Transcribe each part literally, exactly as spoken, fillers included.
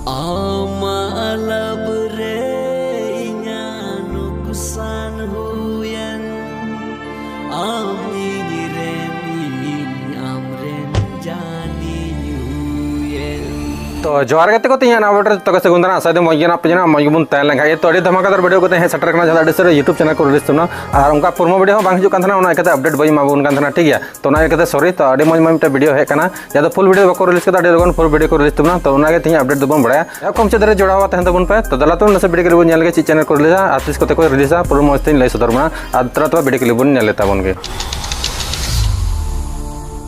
ᱟᱢᱟᱜ ᱞᱟᱵᱽ ᱨᱮ ᱤᱧᱟᱜ ᱱᱩᱠᱥᱟᱱ ᱦᱩᱭᱮᱱ, ᱟᱢ ᱤᱧ ᱨᱮᱱ, ᱤᱧ ᱟᱢ ᱨᱮᱱ ᱡᱟᱱᱤᱧ ᱦᱩᱭᱮᱱ᱾ ᱛᱚ ᱡᱚᱦᱟᱨ ᱜᱟᱛᱮ ᱠᱚ, ᱛᱮᱦᱮᱧᱟᱜ ᱱᱟᱣᱟ video ᱨᱮ ᱡᱚᱛᱚ ᱠᱚ ᱥᱟᱹᱜᱩᱱ ᱫᱟᱨᱟᱢ᱾ ᱟᱥᱟᱭ ᱫᱟᱹᱧ ᱢᱚᱡᱽ ᱜᱮ ᱢᱮᱱᱟᱜ ᱯᱮ ᱡᱟᱹᱱᱤᱡ, ᱢᱚᱡᱽ ᱜᱮᱵᱚᱱ ᱛᱟᱦᱮᱸ ᱞᱮᱱᱠᱷᱟᱱ ᱜᱮ᱾ ᱛᱚ ᱟᱹᱰᱤ ᱫᱷᱟᱢᱟᱠᱟᱫᱟᱨ video ᱠᱟᱛᱮ ᱦᱮᱡ ᱥᱮᱴᱮᱨ ᱠᱟᱱᱟ, ᱡᱟᱦᱟᱸ ᱫᱚ ᱟᱹᱰᱤ ᱩᱥᱟᱹᱨᱟ YouTube channel ᱠᱚ release ᱛᱟᱵᱚᱱᱟ, ᱟᱨ ᱚᱱᱠᱟ promo video ᱦᱚᱸ ᱵᱟᱝ ᱦᱤᱡᱩᱜ ᱠᱟᱱ ᱛᱟᱦᱮᱱᱟ, ᱚᱱᱟ ᱤᱭᱠᱟᱹᱛᱮ update ᱵᱟᱹᱧ ᱮᱢᱟ ᱵᱚᱱ ᱠᱟᱱ ᱛᱟᱦᱮᱱᱟ, ᱴᱷᱤᱠ ᱜᱮᱭᱟ᱾ ᱛᱚ ᱚᱱᱟ ᱤᱭᱠᱟᱹᱛᱮ sorry᱾ ᱛᱚ ᱟᱹᱰᱤ ᱢᱚᱡᱽ ᱢᱚᱡᱽ ᱢᱤᱫᱴᱮᱱ video ᱦᱮᱡ ᱠᱟᱱᱟ, ᱡᱟᱦᱟᱸ ᱫᱚ full video ᱵᱟᱠᱚ release ᱠᱟᱫᱟ, ᱟᱹᱰᱤ ᱞᱚᱜᱚᱱ full video ᱠᱚ release ᱛᱟᱵᱚᱱᱟ᱾ ᱛᱚ ᱚᱱᱟᱜᱮ ᱛᱮᱦᱮᱧ update ᱫᱚᱵᱚᱱ ᱵᱟᱲᱟᱭᱟ᱾ ᱮᱦᱚᱵ ᱠᱷᱚᱱ ᱢᱩᱪᱟᱹᱫ ᱫᱷᱟᱹᱨᱤᱡ ᱡᱚᱲᱟᱣ ᱛᱟᱦᱮᱱ ᱛᱟᱵᱚᱱ ᱯᱮ᱾ ᱛᱚ ᱫᱮᱞᱟ ᱛᱚᱵᱮ ᱱᱟᱥᱮ video clip ᱵᱚᱱ ᱧᱮᱞ ᱞᱮᱜᱮ, ᱪᱮᱫ channel ᱠᱚ releaseᱟ ᱟᱨ ᱛᱤᱥ ᱠᱚᱛᱮ ᱠᱚ releaseᱟ, ᱯᱩᱨᱟᱹ ᱢᱚᱡᱽ ᱛᱮᱧ ᱞᱟᱹᱭ ᱥᱚᱫᱚᱨ ᱵᱚᱱᱟ᱾ ᱟᱨ ᱫᱮᱞᱟ ᱛᱚᱵᱮ video clip ᱵᱚᱱ ᱧᱮᱞ ᱞᱮ ᱛᱟᱵᱚᱱ ᱜᱮ᱾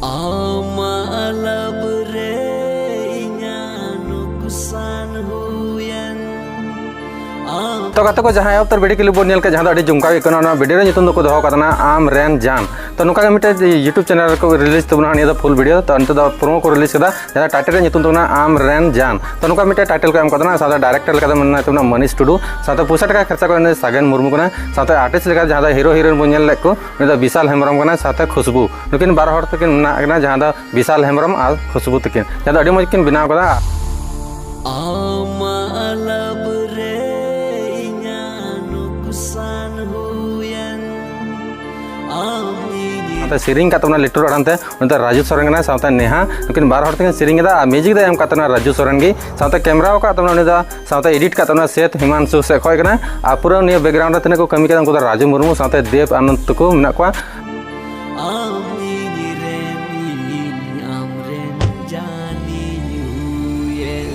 ᱟᱢᱟᱜ ᱞᱟᱵᱽ ᱨᱮ ᱤᱧᱟᱜ ᱱᱩᱠᱥᱟᱱ ᱦᱩᱭᱮᱱ, ᱟᱢ ᱛᱚ ᱜᱟᱛᱮ ᱠᱚ, ᱡᱟᱦᱟᱸ ᱮᱦᱚᱵ ᱩᱛᱟᱹᱨ video clip ᱵᱚᱱ ᱧᱮᱞ ᱠᱮᱫ, ᱡᱟᱦᱟᱸ ᱫᱚ ᱟᱹᱰᱤ ᱡᱚᱢᱠᱟᱣ ᱜᱮ ᱟᱹᱭᱠᱟᱹᱣ ᱮᱱᱟ, ᱚᱱᱟ video ᱨᱮ ᱧᱩᱛᱩᱢ ᱫᱚᱠᱚ ᱫᱚᱦᱚ ᱠᱟᱫᱟ ᱱᱟ ᱟᱢ ᱨᱮᱱ ᱡᱟᱱ᱾ ᱛᱚ ᱱᱚᱝᱠᱟ ᱜᱮ ᱢᱤᱫᱴᱮᱡ YouTube channel ᱨᱮᱠᱚ release ᱛᱟᱵᱚᱱᱟ ᱱᱤᱭᱟᱹ ᱫᱚ full video᱾ ᱛᱚ ᱱᱤᱛᱚᱜ ᱫᱚ promo ᱠᱚ release ᱠᱟᱫᱟ, ᱡᱟᱦᱟᱸ title ᱨᱮ ᱧᱩᱛᱩᱢ ᱛᱟᱵᱚᱱᱟ ᱟᱢ ᱨᱮᱱ ᱡᱟᱱ᱾ ᱛᱚ ᱱᱚᱝᱠᱟ ᱢᱤᱫᱴᱮᱡ title ᱠᱚ ᱮᱢ ᱠᱟᱫᱟ ᱱᱟ, ᱥᱟᱶᱛᱮ director ᱞᱮᱠᱟᱛᱮ ᱢᱮᱱᱟᱭ ᱛᱟᱵᱚᱱᱟ ᱢᱟᱹᱱᱤᱥ ᱴᱩᱰᱩ, ᱥᱟᱶᱛᱮ ᱯᱚᱭᱥᱟ ᱴᱟᱠᱟ ᱠᱷᱚᱨᱪᱟ ᱠᱚ ᱩᱱᱤ ᱥᱟᱜᱮᱱ ᱢᱩᱨᱢᱩ ᱠᱟᱱᱟ, ᱥᱟᱶᱛᱮ artist ᱞᱮᱠᱟ ᱡᱟᱦᱟᱸ ᱫᱚ hero heroine ᱵᱚᱱ ᱧᱮᱞ ᱞᱮᱫ ᱠᱚ, ᱩᱱᱤ ᱫᱚ ᱵᱤᱥᱟᱞ ᱦᱮᱢᱵᱨᱚᱢ ᱠᱟᱱᱟᱭ, ᱥᱟᱶᱛᱮ ᱠᱷᱩᱥᱵᱩ᱾ ᱱᱩᱠᱤᱱ ᱵᱟᱨ ᱦᱚᱲ ᱛᱟᱹᱠᱤᱱ ᱢᱮᱱᱟᱜ ᱠᱤᱱᱟ, ᱡᱟᱦᱟᱸ ᱫᱚ ᱵᱤᱥᱟᱞ ᱦᱮᱢᱵᱨᱚᱢ ᱟᱨ ᱠᱷᱩᱥᱵᱩ ᱛᱟᱹᱠᱤᱱ, ᱡᱟᱦᱟᱸ ᱫᱚ ᱟᱹᱰᱤ ᱢᱚᱡᱽ ᱠᱤᱱ ᱵᱮᱱᱟᱣ ᱠᱟᱫᱟ᱾ ᱟᱢᱟᱜ ᱞᱟᱵᱽ ᱨᱮ ᱤᱧᱟᱜ ᱱᱩᱠᱥᱟᱱ ᱦᱩᱭᱮᱱ, ᱟᱢ ᱤᱧ ᱥᱟᱶᱛᱮ ᱥᱮᱨᱮᱧ ᱠᱟᱫ ᱛᱟᱵᱚᱱᱟ ᱞᱤᱴᱩᱨ ᱟᱲᱟᱝ ᱛᱮ, ᱩᱱᱤ ᱫᱚ ᱨᱟᱡᱩ ᱥᱚᱨᱮᱱ ᱠᱟᱱᱟᱭ, ᱥᱟᱶᱛᱮ ᱱᱮᱦᱟ᱾ ᱱᱩᱠᱤᱱ ᱵᱟᱨ ᱦᱚᱲ ᱛᱮᱠᱤᱱ ᱥᱮᱨᱮᱧ ᱠᱮᱫᱟ ᱟᱨ music ᱫᱚᱭ ᱮᱢ ᱠᱟᱫ ᱛᱟᱵᱚᱱᱟ ᱨᱟᱡᱩ ᱥᱚᱨᱮᱱ ᱜᱮ, ᱥᱟᱶᱛᱮ camera ᱟᱠᱟᱫ ᱛᱟᱵᱚᱱᱟ ᱩᱱᱤ ᱫᱚ, ᱥᱟᱶᱛᱮ edit ᱠᱟᱫ ᱛᱟᱵᱚᱱᱟ ᱥᱮᱛ ᱦᱤᱢᱟᱱᱥᱩ ᱥᱮᱫ ᱠᱷᱚᱡ ᱠᱟᱱᱟ᱾ ᱟᱨ ᱯᱩᱨᱟᱹ ᱱᱤᱭᱟᱹ background ᱨᱮ ᱛᱤᱱᱟᱹᱜ ᱠᱚ ᱠᱟᱹᱢᱤ ᱠᱟᱫᱟ, ᱩᱱᱠᱩ ᱫᱚ ᱨᱟᱡᱩ ᱢᱩᱨᱢᱩ ᱥᱟᱶᱛᱮ ᱫᱮᱵ ᱟᱱᱚᱱᱫ ᱛᱟᱠᱚ ᱢᱮᱱᱟᱜ ᱠᱚᱣᱟ᱾ ᱟᱢ ᱤᱧ ᱨᱮᱱ, ᱤᱧ ᱟᱢ ᱨᱮᱱ ᱡᱟᱱᱤᱧ ᱦᱩᱭᱮᱱ᱾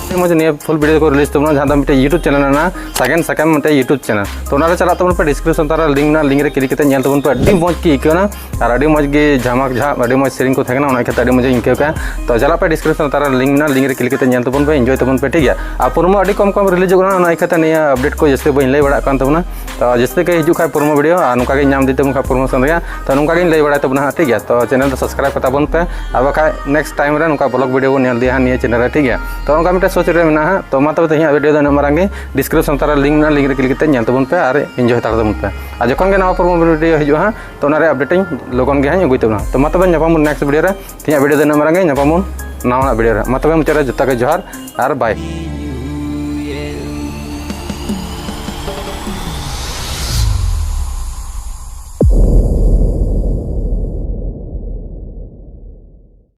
ᱟᱹᱰᱤ ᱢᱚᱡᱽ ᱱᱤᱭᱟᱹ full video ᱠᱚ release ᱛᱟᱵᱚᱱᱟ, ᱡᱟᱦᱟᱸ ᱫᱚ ᱢᱤᱫᱴᱮᱡ YouTube channel ᱨᱮᱱᱟᱜ ᱥᱟᱜᱮᱱ ᱥᱟᱠᱟᱢ ᱢᱤᱫᱴᱮᱡ YouTube channel᱾ ᱛᱚ ᱚᱱᱟ ᱨᱮ ᱪᱟᱞᱟᱜ ᱛᱟᱵᱚᱱ ᱯᱮ, description ᱛᱟᱞᱟ link ᱢᱮᱱᱟᱜᱼᱟ, link ᱨᱮ click ᱠᱟᱛᱮ ᱧᱮᱞ ᱛᱟᱵᱚᱱ ᱯᱮ, ᱟᱹᱰᱤ ᱢᱚᱡᱽ ᱜᱮ ᱟᱹᱭᱠᱟᱹᱣ ᱮᱱᱟ᱾ ᱟᱨ ᱟᱹᱰᱤ ᱢᱚᱡᱽ ᱜᱮ ᱡᱷᱟᱢᱟᱠ ᱡᱷᱟᱢ, ᱟᱹᱰᱤ ᱢᱚᱡᱽ ᱥᱮᱨᱮᱧ ᱠᱚ ᱛᱟᱦᱮᱸ ᱠᱟᱱᱟ, ᱚᱱᱟ ᱤᱭᱠᱟᱹᱛᱮ ᱟᱹᱰᱤ ᱢᱚᱡᱽ ᱤᱧ ᱟᱹᱭᱠᱟᱹᱣ ᱠᱮᱫᱟ᱾ ᱛᱚ ᱪᱟᱞᱟᱜ ᱯᱮ, description ᱞᱟᱛᱟᱨ ᱨᱮ link ᱢᱮᱱᱟᱜᱼᱟ, link ᱨᱮ click ᱠᱟᱛᱮ ᱧᱮᱞ ᱛᱟᱵᱚᱱ ᱯᱮ, enjoy ᱛᱟᱵᱚᱱ ᱯᱮ, ᱴᱷᱤᱠ ᱜᱮᱭᱟ? ᱟᱨ promo ᱟᱹᱰᱤ ᱠᱚᱢ ᱠᱚᱢ release ᱚᱜ ᱠᱟᱱᱟ, ᱚᱱᱟ ᱤᱭᱠᱟᱹᱛᱮ ᱱᱤᱭᱟᱹ update ᱠᱚ ᱡᱟᱹᱥᱛᱤ ᱵᱟᱹᱧ ᱞᱟᱹᱭ ᱵᱟᱲᱟᱜ ᱠᱟᱱ ᱛᱟᱵᱚᱱᱟ᱾ ᱛᱚ ᱡᱟᱹᱥᱛᱤ ᱜᱮ ᱦᱤᱡᱩᱜ ᱠᱷᱟᱡ promo video ᱟᱨ ᱱᱚᱝᱠᱟ ᱜᱮ ᱧᱟᱢ ᱤᱫᱤ ᱛᱟᱵᱚᱱ ᱠᱷᱟᱡ promotion ᱨᱮᱭᱟᱜ, ᱛᱚ ᱱᱚᱝᱠᱟ ᱜᱤᱧ ᱞᱟᱹᱭ ᱵᱟᱲᱟᱭ ᱛᱟᱵᱚᱱᱟ ᱦᱟᱸᱜ, ᱴᱷᱤᱠ ᱜᱮᱭᱟ? ᱛᱚ channel ᱫᱚ subscribe ᱠᱟᱛᱟ ᱵᱚᱱ ᱯᱮ, ᱟᱨ ᱵᱟᱠᱷᱟᱡ next time ᱨᱮ ᱱᱚᱝᱠᱟ vlog video ᱵᱚᱱ ᱧᱮᱞ ᱤᱫᱤᱭᱟ ᱦᱟᱸᱜ ᱱᱤᱭᱟᱹ channel ᱨᱮ, ᱴᱷᱤᱠ ᱜᱮᱭᱟ? ᱛᱚ ᱚᱱᱠᱟ ᱢᱤᱫᱴᱮᱱ ᱥᱳᱪ ᱨᱮ ᱢᱮᱱᱟᱜᱼᱟ ᱦᱟᱸᱜ᱾ ᱛᱚ ᱢᱟ ᱛᱚᱵᱮ ᱛᱮᱦᱮᱧᱟᱜ video ᱫᱚ ᱤᱱᱟᱹᱜ ᱢᱟᱨᱟᱝ ᱜᱮ, description ᱞᱟᱛᱟᱨ ᱨᱮ link ᱢᱮᱱᱟᱜᱼᱟ, link ᱨᱮ click ᱠᱟᱛᱮ ᱧᱮᱞ ᱛᱟᱵᱚᱱ ᱯᱮ ᱟᱨ enjoy ᱦᱟᱛᱟᱲ ᱛᱟᱵᱚᱱ ᱯᱮ᱾ ᱟᱨ ᱡᱚᱠᱷᱚᱱ ᱜᱮ ᱱᱟᱣᱟ promo video ᱦᱤᱡᱩᱜᱼᱟ ᱦᱟᱸᱜ, ᱛᱚ ᱚᱱᱟ ᱨᱮᱭᱟᱜ update ᱤᱧ ᱞᱚᱜᱚᱱ ᱜᱮ ᱦᱟᱸᱜ ᱤᱧ ᱟᱹᱜᱩᱭ ᱛᱟᱵᱚᱱᱟ᱾ ᱛᱚ ᱢᱟ ᱛᱚᱵᱮ ᱧᱟᱯᱟᱢ ᱵᱚᱱ next video ᱨᱮ᱾ ᱛᱮᱦᱮᱧᱟᱜ video ᱫᱚ ᱤᱱᱟᱹᱜ ᱢᱟᱨᱟᱝ ᱜᱮ, ᱧᱟᱯᱟᱢ ᱵᱚᱱ ᱱᱟᱣᱟᱱᱟᱜ ᱵᱷᱤᱰᱤᱭᱳ ᱨᱮ᱾ ᱢᱟ ᱛᱚᱵᱮ ᱢᱩᱪᱟᱹᱫ ᱨᱮ ᱡᱚᱛᱚ ᱜᱮ ᱡᱚᱦᱟᱨ ᱟᱨ ᱵᱟᱭ᱾